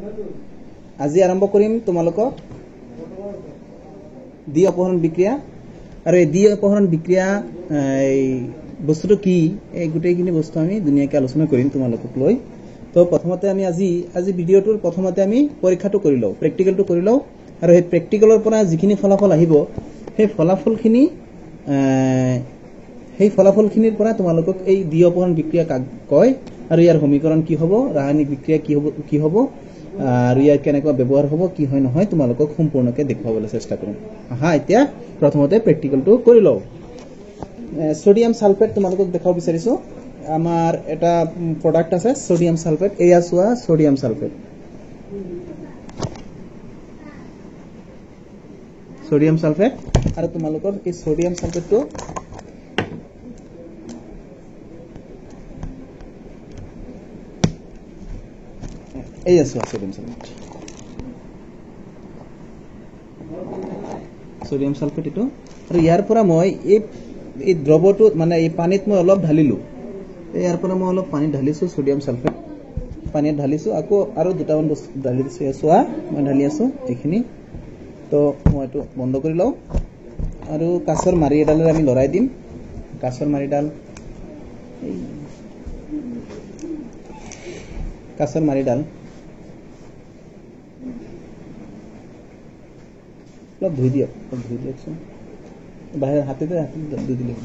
আজি আৰম্ভ কৰিম তোমালোকক দ্বি অপহৰণ বিক্ৰিয়া। আৰু এই দ্বি অপহৰণ বিক্ৰিয়া এই বস্তুটো কি, এই গোটেইখিনি বস্তু আমি ধুনীয়াকৈ আলোচনা কৰিম তোমালোকক লৈ। তো প্ৰথমতে আমি আজি আজি ভিডিঅ'টোৰ প্ৰথমতে আমি পৰীক্ষাটো কৰি লওঁ, প্ৰেক্টিকেলটো কৰি লওঁ। আৰু সেই প্ৰেক্টিকেলৰ পৰা যিখিনি ফলাফল আহিব সেই ফলাফলখিনিৰ পৰা তোমালোকক এই দ্বি অপহৰণ বিক্ৰিয়া কাক কয় আৰু ইয়াৰ সমীকৰণ কি হ'ব, ৰাসায়নিক বিক্ৰিয়া কি হ'ব আৰু ইয়াৰ কেনেকুৱা ব্যৱহাৰ হ'ব, কি হয় নহয় তোমালোকক সম্পূৰ্ণকৈ দেখুৱাবলৈ চেষ্টা কৰিম। আহা, এতিয়া প্ৰথমতে প্ৰেক্টিকেলটো কৰি লওঁ। ছ'ডিয়াম ছালফেট তোমালোকক দেখাব বিচাৰিছোঁ। আমাৰ এটা প্ৰডাক্ট আছে ছ'ডিয়াম ছালফেট। এয়া চোৱা ছ'ডিয়াম ছালফেট, ছ'ডিয়াম ছালফেট। আৰু তোমালোকৰ এই ছ'ডিয়াম ছালফেটটো এই চোৱা ছ'ডিয়াম ছালফেট, ছ'ডিয়াম ছালফেট এইটো। আৰু ইয়াৰ পৰা মই এই দ্ৰৱটো মানে এই পানীত মই অলপ ঢালিলোঁ। ইয়াৰ পৰা মই অলপ পানী ঢালিছোঁ, ছ'ডিয়াম ছালফেট পানীত ঢালিছোঁ। আকৌ আৰু দুটামান বস্তু ঢালি দিছোঁ। চোৱা মই ঢালি আছোঁ এইখিনি। তো মই এইটো বন্ধ কৰি লওঁ আৰু কাছৰ মাৰি এডালেৰে আমি লৰাই দিম। কাছৰ মাৰিডাল, কাছৰ মাৰিডাল অলপ ধুই দিয়ক, অলপ ধুই দিয়কচোন। বাহিৰৰ হাতেৰে হাতে ধুই দিলে।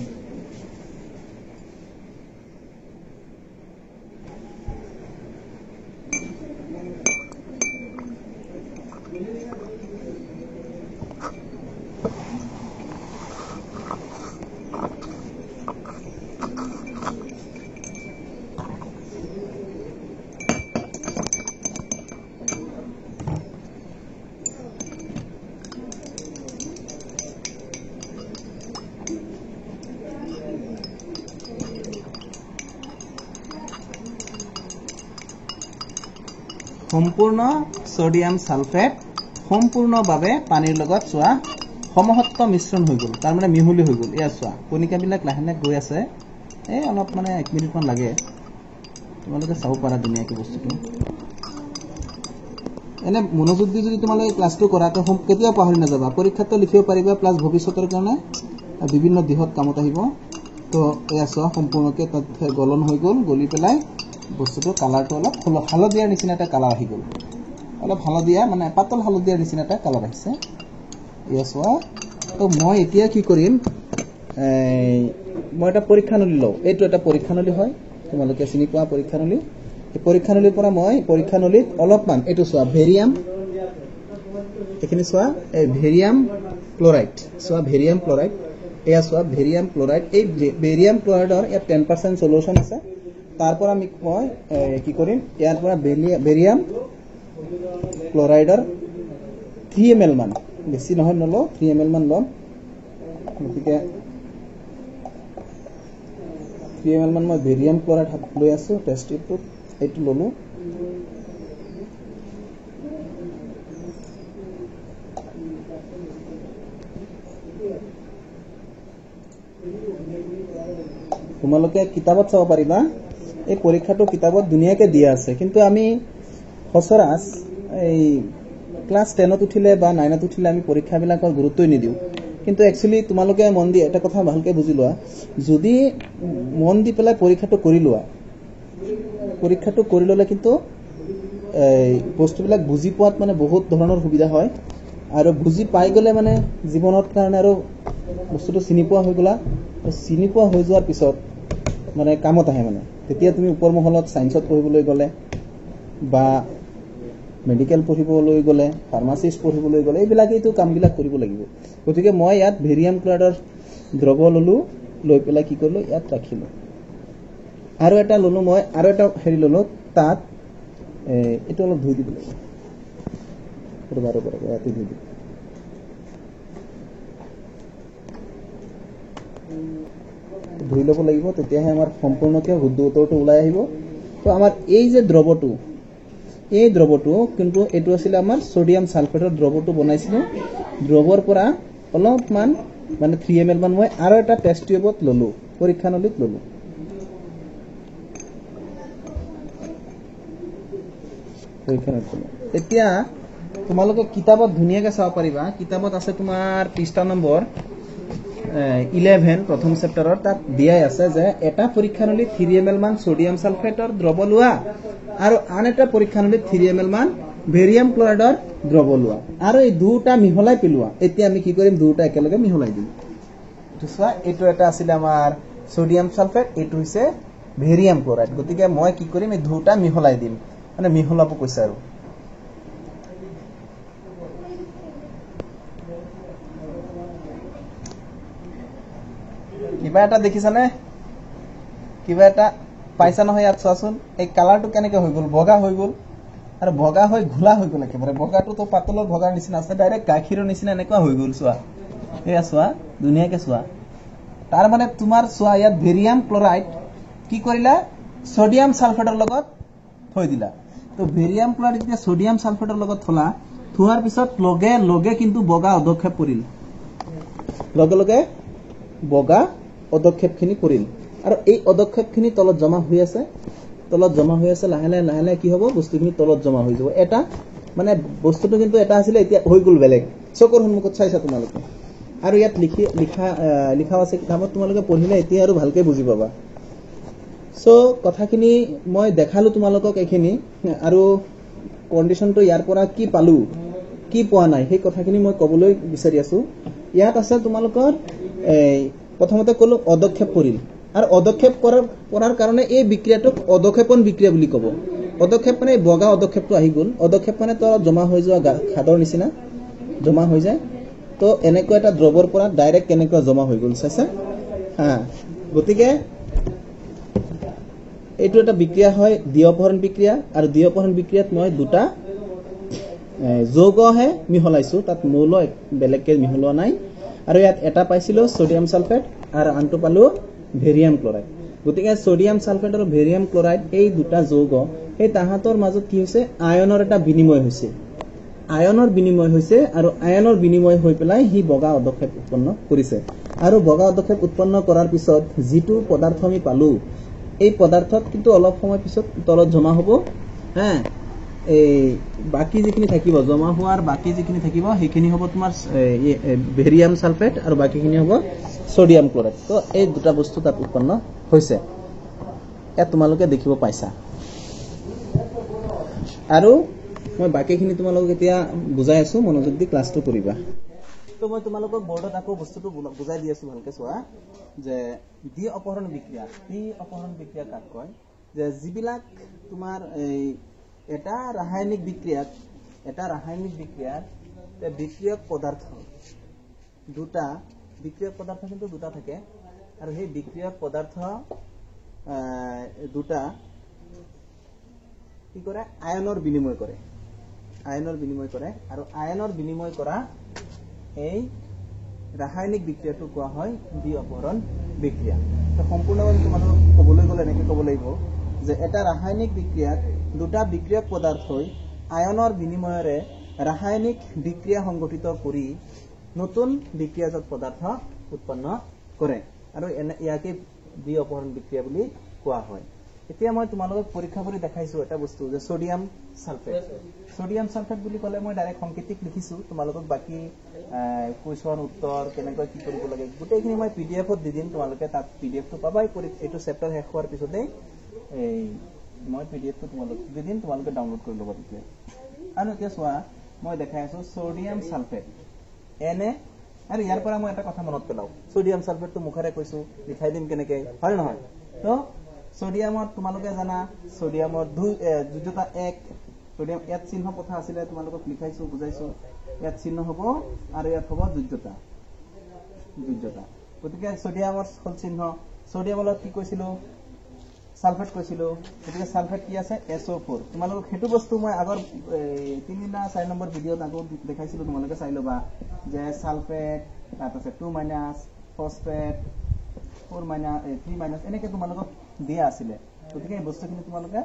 সম্পূৰ্ণ ছ'ডিয়াম ছালফেট সম্পূৰ্ণভাৱে পানীৰ লগত চোৱা সমসত্ব মিশ্ৰণ হৈ গ'ল, তাৰমানে মিহলি হৈ গ'ল। এয়া চোৱা কণিকাবিলাক লাহে লাহে গৈ আছে। এই অলপ মানে 1 মিনিটমান লাগে, তোমালোকে চাব পাৰা ধুনীয়াকৈ বস্তুটো। এনে মনোযোগ দি যদি তোমালোকে ক্লাছটো কৰা তো কেতিয়াও পাহৰি নাযাবা। পৰীক্ষাতো লিখিব পাৰিবা, প্লাছ ভৱিষ্যতৰ কাৰণে বিভিন্ন দিশত কামত আহিব। তো এয়া চোৱা সম্পূৰ্ণকৈ তাত গলন হৈ গ'ল, গলি পেলাই বস্তুটো কালাৰটো অলপ হালধীয়াৰ নিচিনা এটা কালাৰ আহি গ'ল। অলপ হালধীয়া মানে পাতল হালধীয়াৰ নিচিনা এটা কালাৰ আহিছে। এয়া চোৱা। তো মই এতিয়া কি কৰিম, মই এটা পৰীক্ষা নলী লওঁ। এইটো এটা পৰীক্ষা নলী হয়, তোমালোকে চিনি পোৱা পৰীক্ষা নলী। এই পৰীক্ষা নলীৰ পৰা মই পৰীক্ষা নলীত অলপমান এইটো চোৱা ভেৰিয়াম, এইখিনি চোৱা এই ভেৰিয়াম ক্লৰাইড, চোৱা ভেৰিয়াম ক্লৰাইড। এয়া চোৱা ভেৰিয়াম ক্লৰাইড। এই ভেৰিয়াম ক্লৰাইডৰ ইয়াত 10% চলিউশ্যন আছে। তাৰ পৰা আমি মই কি কৰিম, ইয়াৰ পৰা বেৰিয়াম ক্লৰাইডৰ 3 ml মান, বেছি নহয় নলওঁ, 3 ml মান ল'ম। গতিকে 3 ml মান মই বেৰিয়াম ক্লৰাইড হাত লৈ আছোঁ টেষ্ট টিউবটোত। এইটো ল'লোঁ। তোমালোকে কিতাপত চাব পাৰিবা, এই পৰীক্ষাটো কিতাপত ধুনীয়াকৈ দিয়া আছে। কিন্তু আমি সচৰাচ এই ক্লাছ 10ত উঠিলে বা 9ত উঠিলে আমি পৰীক্ষাবিলাকৰ গুৰুত্বই নিদিওঁ। কিন্তু একচুৱেলি তোমালোকে মন দি এটা কথা ভালকৈ বুজি লোৱা, যদি মন দি পেলাই পৰীক্ষাটো কৰি লোৱা, পৰীক্ষাটো কৰি ল'লে কিন্তু এই বস্তুবিলাক বুজি পোৱাত মানে বহুত ধৰণৰ সুবিধা হয়। আৰু বুজি পাই গ'লে মানে জীৱনত কাৰণে আৰু বস্তুটো চিনি পোৱা হৈ গ'লা। চিনি পোৱা হৈ যোৱাৰ পিছত মানে কামত আহে। মানে তেতিয়া তুমি ওপৰ মহলত ছায়েন্সত পঢ়িবলৈ গ'লে বা মেডিকেল পঢ়িবলৈ গ'লে, ফাৰ্মাচিষ্ট পঢ়িবলৈ গ'লে এইবিলাকেইতো কামবিলাক কৰিব লাগিব। গতিকে মই ইয়াত ভেৰিয়াম ক্লৰাইডৰ দ্ৰৱ ল'লোঁ, লৈ পেলাই কি কৰিলোঁ, ইয়াত ৰাখিলোঁ। আৰু এটা ল'লোঁ মই, আৰু এটা হেৰি ল'লোঁ, তাত এইটো অলপ ধুই দিব লাগিব। ৰ'বা ৰ'বা ৰ'বা, ইয়াতে ধুই দিম। ধুই ল'ব লাগিব, তেতিয়াহে আমাৰ সম্পূৰ্ণকৈ শুদ্ধ উত্তৰটো ওলাই আহিব। তো আমাৰ এই যে দ্ৰৱটো, এই দ্ৰৱটো কিন্তু এইটো আছিলে আমাৰ ছ'ডিয়াম ছালফেটৰ দ্ৰৱটো বনাইছিলোঁ। দ্ৰৱৰ পৰা অলপমান মানে 3 ml মান মই আৰু এটা টেষ্ট টিউবত ল'লোঁ, পৰীক্ষা নলীত ল'লোঁ। পৰীক্ষা নলীত। এতিয়া তোমালোকে কিতাপত ধুনীয়াকৈ চাব পাৰিবা, কিতাপত আছে তোমাৰ পৃষ্ঠা নম্বৰ 11 প্ৰথম চেপ্টাৰৰ, তাত দিয়াই আছে যে এটা পৰীক্ষানলীত 3 ml মান ছডিয়াম ছালফেটৰ দ্ৰৱ লোৱা আৰু আন এটা পৰীক্ষানলীত 3 ml মান ভেৰিয়াম ক্লৰাইডৰ দ্ৰৱ লোৱা আৰু এই দুটা মিহলাই পেলোৱা। এতিয়া আমি কি কৰিম, দুটা একেলগে মিহলাই দিম। এইটো চোৱা, এইটো এটা আছিলে আমাৰ ছডিয়াম ছালফেট, এইটো হৈছে ভেৰিয়াম ক্লৰাইড। গতিকে মই কি কৰিম, এই দুটা মিহলাই দিম, মানে মিহলাব কৈছে আৰু। কিবা এটা দেখিছানে? কিবা এটা পাইছা নহয়? ইয়াত চোৱাচোন, এই কালাৰটো কেনেকে হৈ গ'ল, বগা হৈ গ'ল আৰু বগা হৈ ঘোলা হৈ গ'ল একেবাৰে। বগাটোতো পাতলৰ বগাৰ নিচিনা আছে, ডাইৰেক্ট গাখীৰৰ নিচিনা এনেকুৱা হৈ গ'ল। চোৱা, এয়া চোৱা, ধুনীয়াকে চোৱা। তাৰ মানে তোমাৰ চোৱা, ইয়াত ভেৰিয়াম ক্লৰাইড কি কৰিলা, ছডিয়াম ছালফেটৰ লগত থৈ দিলা। তো ভেৰিয়াম ক্লৰাইড যেতিয়া ছডিয়াম ছালফেটৰ লগত থলা, থোৱাৰ পিছত লগে লগে কিন্তু বগা অধক্ষেপ পৰিল, লগে লগে বগা অধক্ষেপখিনি পৰিল আৰু এই অধক্ষেপখিনি তলত জমা হৈ আছে, তলত জমা হৈ আছে। লাহে লাহে লাহে লাহে কি হ'ব, বস্তুখিনি তলত জমা হৈ যাব। এটা মানে বস্তুটো কিন্তু এটা আছিলে, এতিয়া হৈ গ'ল বেলেগ। চকুৰ সন্মুখত চাইছা তোমালোকে। আৰু ইয়াত লিখাও আছে কিতাপত, তোমালোকে পঢ়িলে এতিয়া আৰু ভালকে বুজি পাবা। চ' কথাখিনি মই দেখালো তোমালোকক এইখিনি, আৰু কণ্ডিশ্যনটো ইয়াৰ পৰা কি পালো কি পোৱা নাই সেই কথাখিনি মই ক'বলৈ বিচাৰি আছো। ইয়াত আছে তোমালোকৰ এই প্ৰথমতে ক'লো অধক্ষেপ পৰিল, আৰু অধক্ষেপ কৰাৰ কাৰণে এই বিক্ৰিয়াটোক অধক্ষেপণ বিক্ৰিয়া বুলি ক'ব। অধক্ষেপ মানে বগা অধক্ষেপটো আহি গ'ল। অধক্ষেপ মানে তলত জমা হৈ যোৱা খাদৰ নিচিনা জমা হৈ যায়। তো এনেকুৱা এটা দ্ৰৱৰ পৰা ডাইৰেক্ট কেনেকুৱা জমা হৈ গ'ল চাইছা। হা, গতিকে এইটো এটা বিক্ৰিয়া হয় দ্বিঅপহৰণ বিক্ৰিয়া। আৰু দ্বিঅপহৰণ বিক্ৰিয়াত মই দুটা যৌগহে মিহলাইছো, তাত মৌল বেলেগকে মিহলোৱা নাই। আৰু ইয়াত এটা পাইছিলো ছডিয়াম ছালফেট আৰু আনটো পালো ভেৰিয়াম ক্লৰাইড। গতিকে ছডিয়াম ছালফেট আৰু ভেৰিয়াম ক্লৰাইড এই দুটা যৌগ, সেই তাহাঁতৰ মাজত কি হৈছে, আয়নৰ এটা বিনিময় হৈছে, আয়নৰ বিনিময় হৈছে আৰু আয়নৰ বিনিময় হৈ পেলাই সি বগা অধক্ষেপ উৎপন্ন কৰিছে। আৰু বগা অধক্ষেপ উৎপন্ন কৰাৰ পিছত যিটো পদাৰ্থ আমি পালো, এই পদাৰ্থত কিন্তু অলপ সময় পিছত তলত জমা হ'ব। হা, এই বাকী যিখিনি থাকিব, জমা হোৱাৰ বাকী যিখিনি থাকিব সেইখিনি হ'ব তোমাৰ ভেৰিয়াম ছালফেট আৰু বাকীখিনি হ'ব ছডিয়াম ক্লৰাইড। তো এই দুটা বস্তু তাত উৎপন্ন হৈছে, ইয়াত তোমালোকে দেখিব পাইছা। আৰু মই বাকীখিনি তোমালোকক এতিয়া বুজাই আছো, মনোযোগ দি ক্লাছটো কৰিবা। তো মই তোমালোকক বৰ্ডত আকৌ বস্তুটো বুজাই দি আছো, ভালকে চোৱা। যে দ্বি অপহৰণ বিক্ৰিয়া, দ্বি অপহৰণ বিক্ৰিয়া কাক কয়, যে যিবিলাক তোমাৰ এই এটা ৰাসায়নিক বিক্ৰিয়াত, এটা ৰাসায়নিক বিক্ৰিয়াত বিক্ৰিয়ক পদাৰ্থ দুটা, বিক্ৰিয়ক পদাৰ্থ কিন্তু দুটা থাকে, আৰু সেই বিক্ৰিয়ক পদাৰ্থ দুটা কি কৰে, আয়নৰ বিনিময় কৰে, আয়নৰ বিনিময় কৰে। আৰু আয়নৰ বিনিময় কৰা এই ৰাসায়নিক বিক্ৰিয়াটো কোৱা হয় দ্বি অপহৰণ বিক্ৰিয়া। তো সম্পূৰ্ণভাৱে তোমালোকক ক'বলৈ গ'লে এনেকৈ ক'ব লাগিব যে এটা ৰাসায়নিক বিক্ৰিয়াত দুটা বিক্ৰিয়ক পদাৰ্থই আয়নৰ বিনিময়েৰে ৰাসায়নিক বিক্ৰিয়া সংঘটিত কৰি নতুন বিক্ৰিয়াজাত পদাৰ্থ উৎপন্ন কৰে, আৰু ইয়াকে দ্বি অপহৰণ বিক্ৰিয়া বুলি কোৱা হয়। এতিয়া মই তোমালোকক পৰীক্ষা কৰি দেখাইছো এটা বস্তু, যে ছডিয়াম ছালফেট। ছডিয়াম ছালফেট বুলি ক'লে মই ডাইৰেক্ট সংকেতিক লিখিছো, তোমালোকক বাকী কুৱেশ্যন উত্তৰ কেনেকৈ কি কৰিব লাগে গোটেইখিনি মই পি ডি এফত দি দিম, তোমালোকে তাত পি ডি এফটো পাবাই। এইটো চেপ্টাৰ শেষ হোৱাৰ পিছতেই এই মই পি ডি এফটো তোমালোক দি দিম, তোমালোকে ডাউনলোড কৰি ল'বা তেতিয়া। আৰু এতিয়া চোৱা, মই দেখাই আছো ছডিয়াম ছালফেট এন এ। আৰু ইয়াৰ পৰা মই এটা কথা মনত পেলাওঁ, ছডিয়াম ছালফেটটো মুখেৰে কৈছো, লিখাই দিম কেনেকে, হয় নহয়? তো ছডিয়ামত তোমালোকে জানা ছডিয়ামৰ দুটা এক, ছডিয়াম ইয়াত চিহ্ন কথা আছিলে, তোমালোকক লিখাইছো বুজাইছো। ইয়াত চিহ্ন হ'ব আৰু ইয়াত হ'ব যোজ্যতা, যোজ্যতা। গতিকে ছডিয়ামৰ হ'ল চিহ্ন। ছডিয়ামৰ কি কৈছিলো, ছালফেট কৈছিলো। গতিকে ছালফেট কি আছে, SO4। তোমালোকক সেইটো বস্তু মই আগৰ 3 না 4 নম্বৰ ভিডিঅ'ত আকৌ দেখাইছিলো, তোমালোকে চাই ল'বা যে ছালফেট তাত আছে 2 মাইনাছ, ফচফেট 4 মাইনাছ, 3 মাইনাছ, এনেকে তোমালোকক দিয়া আছিলে। গতিকে এই বস্তুখিনি তোমালোকে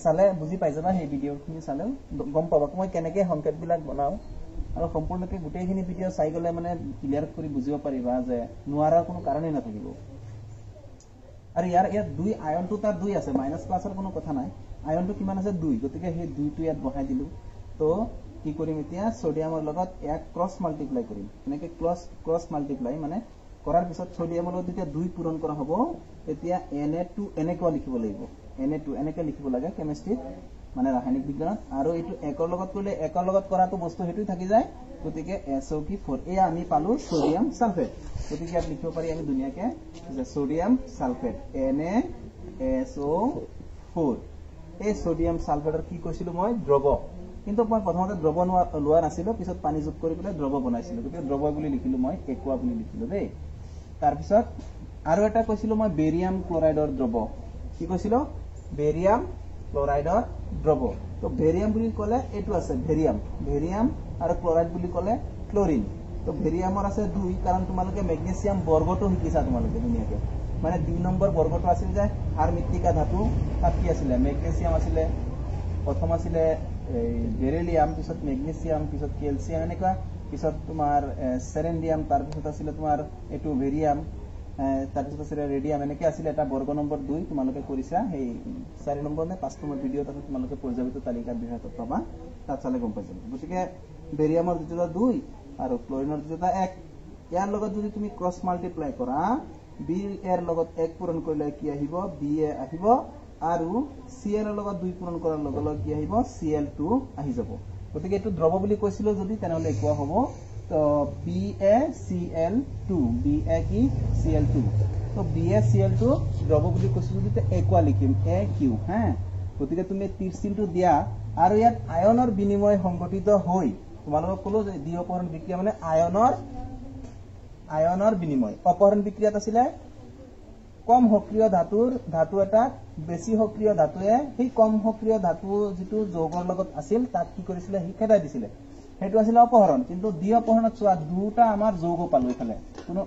চালে বুজি পাই যাবা, সেই ভিডিঅ'খিনি চালেও গম পাবা মই কেনেকে সংকেতবিলাক বনাওঁ। আৰু সম্পূৰ্ণকে গোটেইখিনি ভিডিঅ' চাই গ'লে মানে ক্লিয়াৰ কৰি বুজিব পাৰিবা যে নোৱাৰাৰ কোনো কাৰণেই নাথাকিব। আৰু ইয়াত দুই আয়নটো তাত দুই আছে, মাইনাছ প্লাছৰ কোনো কথা নাই। আয়নটো কিমান আছে 2, গতিকে সেই 2টো ইয়াত বহাই দিলোঁ। তো কি কৰিম এতিয়া, ছ'ডিয়ামৰ লগত ইয়াক ক্ৰছ মাল্টিপ্লাই কৰিম। এনেকৈ ক্ৰছ মাল্টিপ্লাই মানে কৰাৰ পিছত ছ'ডিয়ামৰ লগত যেতিয়া 2 পূৰণ কৰা হ'ব তেতিয়া Na2 এনেকুৱা লিখিব লাগিব, Na2 এনেকৈ লিখিব লাগে কেমেষ্ট্ৰিত, মানে ৰাসায়নিক বিজ্ঞানত। আৰু এইটো 1ৰ লগত কৰিলে 1ৰ লগত কৰাটো বস্তু সেইটোৱে থাকি যায়, গতিকে SO কি 4। এয়া আমি পালো ছ'ডিয়াম ছালফেট। গতিকে ইয়াত লিখিব পাৰি আমি ধুনীয়াকৈ যে ছ'ডিয়াম ছালফেট NaSO4। এই ছ'ডিয়াম ছালফেটৰ কি কৈছিলোঁ মই, দ্ৰৱ। কিন্তু মই প্ৰথমতে দ্ৰৱ লোৱা নাছিলোঁ, পিছত পানী যোগ কৰি পেলাই দ্ৰৱ বনাইছিলোঁ, গতিকে দ্ৰৱ বুলি লিখিলোঁ মই, একোৱা বুলি লিখিলোঁ দেই। তাৰপিছত আৰু এটা কৈছিলোঁ মই বেৰিয়াম ক্লৰাইডৰ দ্ৰৱ। কি কৈছিলোঁ, বেৰিয়াম ক্লৰাইডৰ দ্ৰৱ। তো বেৰিয়াম বুলি ক'লে এইটো আছে ভেৰিয়াম, ভেৰিয়াম আৰু ক্লৰাইড বুলি ক'লে ক্লৰিন। তো ভেৰিয়ামৰ আছে 2, কাৰণ তোমালোকে মেগনেছিয়াম বৰ্গটো শিকিছা তোমালোকে ধুনীয়াকৈ। মানে 2 নম্বৰ বৰ্গটো আছিল যে সাৰ মৃত্তিকা ধাতু, তাত কি আছিলে, মেগনেছিয়াম আছিলে, প্ৰথম আছিলে এই বেৰেলিয়াম, পিছত মেগনেছিয়াম, পিছত কেলছিয়াম, এনেকুৱা, পিছত তোমাৰ চেৰেণ্ডিয়াম, তাৰপিছত আছিলে তোমাৰ এইটো ভেৰিয়াম, তাৰপিছত আছিলে ৰেডিয়াম, এনেকৈ আছিলে এটা বৰ্গ নম্বৰ 2 তোমালোকে কৰিছা। সেই 4 নম্বৰ নে 5 নম্বৰ ভিডিঅ'ত আছে, তোমালোকে পৰ্যাবৃত্ত তালিকাৰ বিষয়টোত পাবা, তাত চালে গম পাই যাবা। গতিকে বেৰিয়ামৰ দ্বিতীয়টা 2 আৰু ক্লৰিনৰ দ্বিতীয়টা 1। ইয়াৰ লগত যদি তুমি ক্ৰছ মাল্টিপ্লাই কৰা, বি এৰ লগত 1 পূৰণ কৰিলে কি আহিব, বি এ আহিব, আৰু চি এলৰ লগত 2 পূৰণ কৰাৰ লগে লগে কি আহিব, Cl2 আহি যাব। গতিকে এইটো দ্ৰৱ বুলি কৈছিলোঁ যদি, তেনেহ'লে একোৱা হ'ব। তো BaCl2, Ba কি Cl2। তো BaCl2 দ্ৰৱ বুলি কৈছিলোঁ যদি একোৱা লিখিম AQ, হা। গতিকে তুমি তীৰ চিনটো দিয়া, আৰু ইয়াত আয়নৰ বিনিময় সংঘটিত হৈ, তোমালোকক ক'লো যে দ্বি অপহৰণ বিক্ৰিয়া মানে আয়নৰ বিনিময়। অপহৰণ বিক্ৰিয়াত আছিলে কম সক্ৰিয় ধাতু এটাক বেছি সক্ৰিয় ধাতুৱে সেই কম সক্ৰিয় ধাতু যিটো যৌগৰ লগত আছিল তাক কি কৰিছিলে, সি খেদাই দিছিলে, সেইটো আছিলে অপহৰণ। কিন্তু দ্বি অপহৰণত চোৱা দুটা আমাৰ যৌগ পালো, এইফালে কোনো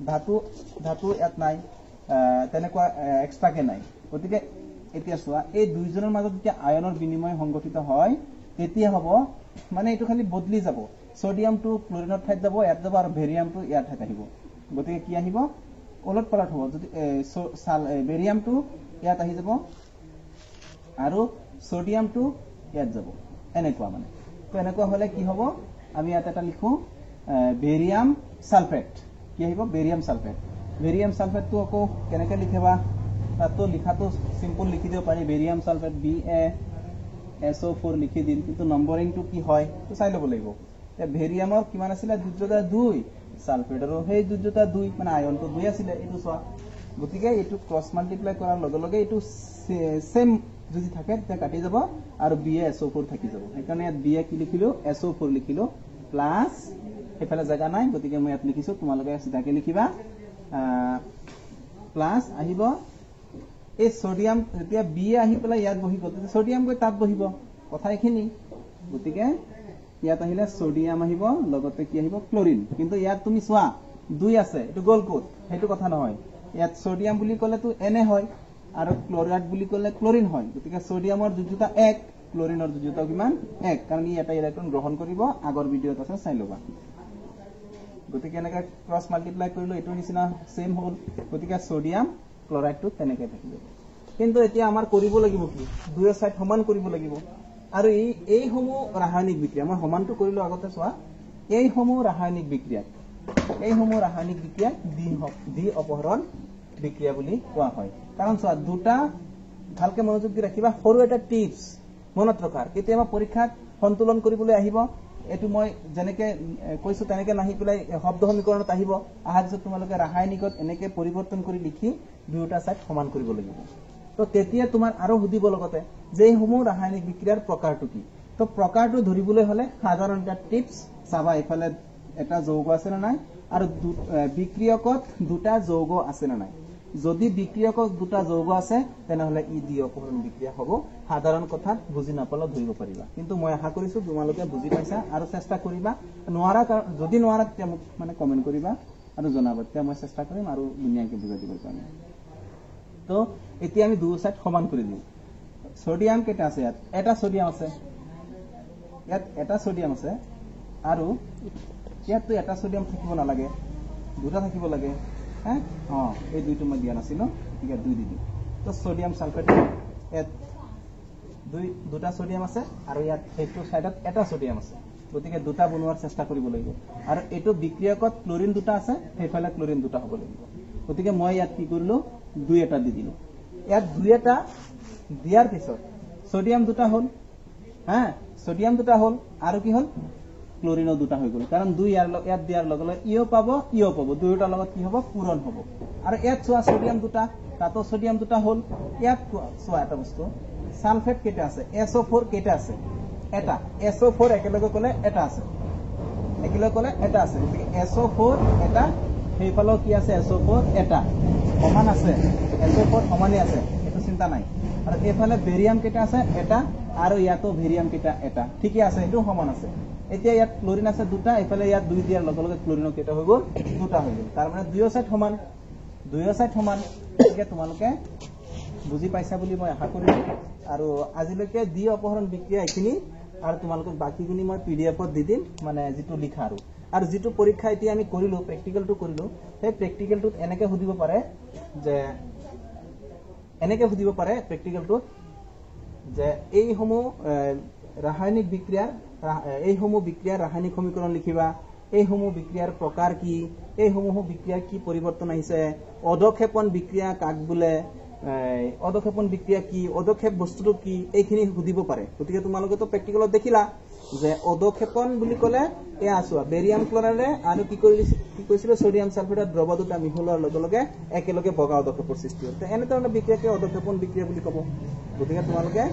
ধাতু ধাতু ইয়াত নাই, তেনেকুৱা এক্সট্ৰাকে নাই। গতিকে এতিয়া চোৱা এই দুইজনৰ মাজত যেতিয়া আয়নৰ বিনিময় সংঘটিত হয় তেতিয়া হ'ব মানে এইটো খালি বদলি যাব, ছ'ডিয়ামটো ক্লৰিনৰ ঠাইত যাব, ইয়াত যাব, আৰু ভেৰিয়ামটো ইয়াৰ ঠাইত আহিব। গতিকে কি আহিব, ওলট পালট হ'ব। যদি বেৰিয়ামটো ইয়াত আহি যাব আৰু ছ'ডিয়ামটো ইয়াত যাব, এনেকুৱা মানে। তো এনেকুৱা হ'লে কি হ'ব, আমি ইয়াত এটা লিখো বেৰিয়াম ছালফেট। কি আহিব, বেৰিয়াম ছালফেট। বেৰিয়াম ছালফেটটো আকৌ কেনেকৈ লিখিবা, তাততো লিখাটো চিম্পল লিখি দিব পাৰি, বেৰিয়াম ছালফেট BaSO4 লিখি দিম, কিন্তু নম্বৰিংটো কি হয় তো চাই ল'ব লাগিব। এতিয়া ভেৰিয়ামৰ কিমান আছিলে, দ্বিতীয়টা 2, ছালফেটৰো সেই দ্বিতীয়টা 2, মানে আয়নটো 2 আছিলে, এইটো চোৱা। গতিকে এইটো ক্ৰছ মাল্টিপ্লাই কৰাৰ লগে লগে এইটো ছেম যদি থাকে তেতিয়া কাটি যাব আৰু BaSO4 থাকি যাব। সেইকাৰণে ইয়াত Ba কি লিখিলো, SO4 লিখিলো, প্লাছ সেইফালে জেগা নাই গতিকে মই ইয়াত লিখিছো, তোমালোকে চিধাকে লিখিবা, প্লাছ আহিব এই ছ'ডিয়াম। যেতিয়া বি আহি পেলাই ইয়াত বহিব তেতিয়া ছ'ডিয়াম গৈ তাত বহিব, কথা এইখিনি। গতিকে ইয়াত আহিলে ছ'ডিয়াম আহিব, লগতে কি আহিব, ক্লৰিন। কিন্তু ইয়াত তুমি চোৱা 2 আছে, এইটো গ'ল ক'ত, সেইটো কথা নহয়। ইয়াত ছ'ডিয়াম বুলি ক'লেতো Na হয় আৰু ক্লৰাইড বুলি ক'লে ক্লৰিন হয়। গতিকে ছ'ডিয়ামৰ দ্বিতীয়টা 1, ক্লৰিনৰ দ্বিতীয়টা কিমান, 1, কাৰণ ই এটা ইলেক্ট্ৰন গ্ৰহণ কৰিব। আগৰ ভিডিঅ'ত আছে, চাই ল'বা। গতিকে এনেকৈ ক্ৰছ মাল্টিপ্লাই কৰিলো, এইটোৰ নিচিনা ছেম হ'ল। গতিকে ছ'ডিয়াম ক্লৰাইডটো তেনেকৈ থাকি যাব। কিন্তু এতিয়া আমাৰ কৰিব লাগিব কি, দুয়ো চাইড সমান কৰিব লাগিব। আৰু এইসমূহ ৰাসায়নিক বিক্ৰিয়া মই সমানটো কৰিলো আগতে চোৱা, এইসমূহ ৰাসায়নিক বিক্ৰিয়াক, এইসমূহ ৰাসায়নিক বিক্ৰিয়াক দ্বি অপহৰণ বিক্ৰিয়া বুলি কোৱা হয়। কাৰণ চোৱা, দুটা ভালকে মনোযোগ দি ৰাখিবা, সৰু এটা টিপছ মনত ৰখাৰ। কেতিয়াবা পৰীক্ষাত সন্তুলন কৰিবলৈ আহিব, এইটো মই যেনেকে কৈছো তেনেকে নাহি পেলাই শব্দ সমীকৰণত আহিব। অহাৰ পিছত তোমালোকে ৰাসায়নিকত এনেকে পৰিৱৰ্তন কৰি লিখি দুয়োটা চাইড সমান কৰিব লাগিব। তো তেতিয়া তোমাৰ আৰু সুধিব লগতে যে এইসমূহ ৰাসায়নিক বিক্ৰিয়াৰ প্ৰকাৰটো কি। তো প্ৰকাৰটো ধৰিবলৈ হলে সাধাৰণ এটা টিপছ চাবা, এইফালে এটা যৌগ আছে নে নাই, আৰু বিক্ৰিয়কত দুটা যৌগ আছে নে নাই। যদি বিক্ৰিয়কত দুটা যৌগ আছে তেনেহলে ই দ্বি অপহৰণ বিক্ৰিয়া হ'ব। সাধাৰণ কথাত বুজি নাপালেও ধৰিব পাৰিবা, কিন্তু মই আশা কৰিছো তোমালোকে বুজি পাইছা আৰু চেষ্টা কৰিবা। নোৱাৰা যদি নোৱাৰা তেতিয়া মোক মানে কমেণ্ট কৰিবা আৰু জনাবা, তেতিয়া মই চেষ্টা কৰিম আৰু ধুনীয়াকৈ বুজাই দিবৰ কাৰণে। তো এতিয়া আমি দুয়ো চাইড সমান কৰি দিওঁ। ছ'ডিয়াম কেইটা আছে ইয়াত, এটা ছ'ডিয়াম আছে, ইয়াত এটা ছ'ডিয়াম আছে, আৰু ইয়াততো এটা ছ'ডিয়াম থাকিব নালাগে, দুটা থাকিব লাগে। হা, অঁ, এই দুইটো মই দিয়া নাছিলো, গতিকে 2 দি দিওঁ। তো ছ'ডিয়াম ছালফেট ইয়াত দুটা ছডিয়াম আছে আৰু ইয়াত সেইটো ছাইডত এটা ছডিয়াম আছে, গতিকে দুটা বনোৱাৰ চেষ্টা কৰিব লাগিব। আৰু এইটো বিক্ৰিয়কত ক্লৰিন দুটা আছে, সেইফালে ক্লৰিন দুটা হ'ব লাগিব। গতিকে মই ইয়াত কি কৰিলো, দুই এটা দি দিলো। ইয়াত দুই এটা দিয়াৰ পিছত ছডিয়াম দুটা হ'ল, হা, ছডিয়াম দুটা হ'ল আৰু কি হ'ল, ক্লৰিনো দুটা হৈ গ'ল। কাৰণ দুই ইয়াত দিয়াৰ লগে লগে ইও পাব, ইও পাব, দুয়োটাৰ লগত কি হ'ব, পূৰণ হ'ব। আৰু ইয়াত চোৱা ছডিয়াম দুটা, তাতো ছডিয়াম দুটা হ'ল। ইয়াত চোৱা এটা বস্তু, সালফেট কেইটা আছে, SO4 কেইটা আছে, এটা। SO4 একেলগে ক'লে এটা আছে, একেলগে ক'লে এটা আছে। গতিকে SO4 এটা, সেইফালেও কি আছে, SO4 এটা, সমান আছে, SO4 সমানেই আছে, এইটো চিন্তা নাই। আৰু এইফালে বেৰিয়াম কেইটা আছে, এটা, আৰু ইয়াতো ভেৰিয়াম কেইটা, এটা, ঠিকে আছে, এইটো সমান আছে। এতিয়া ইয়াত ক্লৰিন আছে দুটা, এইফালে ইয়াত দুই দিয়াৰ লগে লগে ক্লৰিনৰ কেইটা হৈ গ'ল, দুটা হৈ গ'ল। তাৰ মানে দুয়ো চাইড সমান, দুয়ো চাইড সমান। গতিকে তোমালোকে বুজি পাইছা বুলি মই আশা কৰিলো। আৰু আজিলৈকে দ্বি অপহৰণ বিক্ৰিয়া এইখিনি, আৰু তোমালোকক বাকীখিনি মই PDF-ত দি দিম, মানে যিটো লিখা আৰু আৰু যিটো পৰীক্ষা এতিয়া আমি কৰিলো, প্ৰেক্টিকেলটো কৰিলো, সেই প্ৰেক্টিকেলটোত এনেকে সুধিব পাৰে যে, এনেকে সুধিব পাৰে প্ৰেক্টিকেলটোত যে এইসমূহ ৰাসায়নিক বিক্ৰিয়াৰ, এইসমূহ বিক্ৰিয়াৰ ৰাসায়নিক সমীকৰণ লিখিবা, এইসমূহ বিক্ৰিয়াৰ প্ৰকাৰ কি, এইসমূহ বিক্ৰিয়াৰ কি পৰিৱৰ্তন আহিছে, অধক্ষেপণ বিক্ৰিয়া কাক বোলে, অধক্ষেপণ বিক্ৰিয়া কি, অধক্ষেপ বস্তুটো কি, এইখিনি সুধিব পাৰে। গতিকে তোমালোকেতো প্ৰেক্টিকেলত দেখিলা যে অধক্ষেপণ বুলি ক'লে এয়া চোৱা, বেৰিয়াম ক্লৰাইডে আৰু কি কৰিছিলে, ছডিয়াম ছালফেটৰ দ্ৰৱ দুটা মিহলোৱাৰ লগে লগে একেলগে বগা অধক্ষেপৰ সৃষ্টি হ'ল। এনেধৰণৰ বিক্ৰিয়াকে অধক্ষেপণ বিক্ৰিয়া বুলি ক'ব। গতিকে তোমালোকে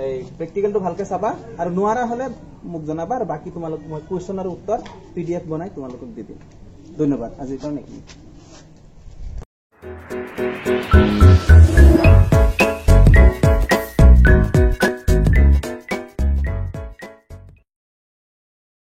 এই প্ৰেক্টিকেলটো ভালকে চাবা, আৰু নোৱাৰা হ'লে মোক জনাবা, আৰু বাকী তোমালোক মই কুৱেশ্যন আৰু উত্তৰ PDF বনাই তোমালোকক দি দিম। ধন্যবাদ, আজিৰ কাৰণে এইখিনি।